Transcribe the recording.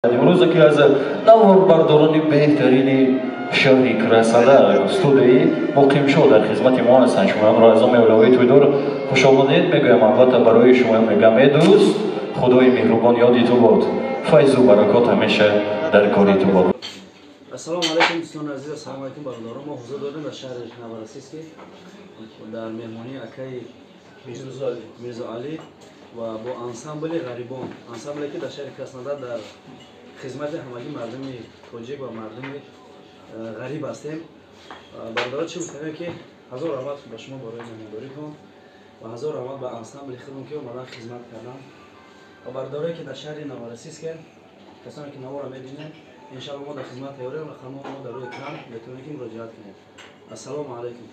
Имрӯз яке аз наворбардорони беҳтарини шаҳри Краснодар, студияи Муқимшо дар хизмати мо ҳастанд. Шумоёнро аз номи оилаҳои тӯйдор хушомадед мегӯям. Албатта, барои шумоён мегӯям: э дӯст, Худои меҳрубон ёди ту бод, файзу баракот ҳамеша дар кори ту бод. Ассалому алайкум, дӯстони азиз, ассалому алайкум, бародарон. Мо ҳузур дорем дар шаҳри Новороссийск дар меҳмонии акаи Мирзоалӣ ва бо ансамбли «Ғарибон», ансамбле ки дар шаҳри Краснодар дар хизмати ҳамагӣ мардуми тоҷик ва мардуми ғариб ҳастем. Бародарон, чӣ гуфтем, ки ҳазор раҳмат ба шумо барои меҳмондоритон ва ҳазор раҳмат ба ансамбли худмон, ки омадан хизмат кардан. Ва бародарое ки дар шаҳри Новороссийске, касоне ки наворо мебинед, иншалло мо дар хизмат тайёрем. Рақамҳо мо дар рӯи экран, метавонед ки муроҷиат кунед. Ассалому алайкум.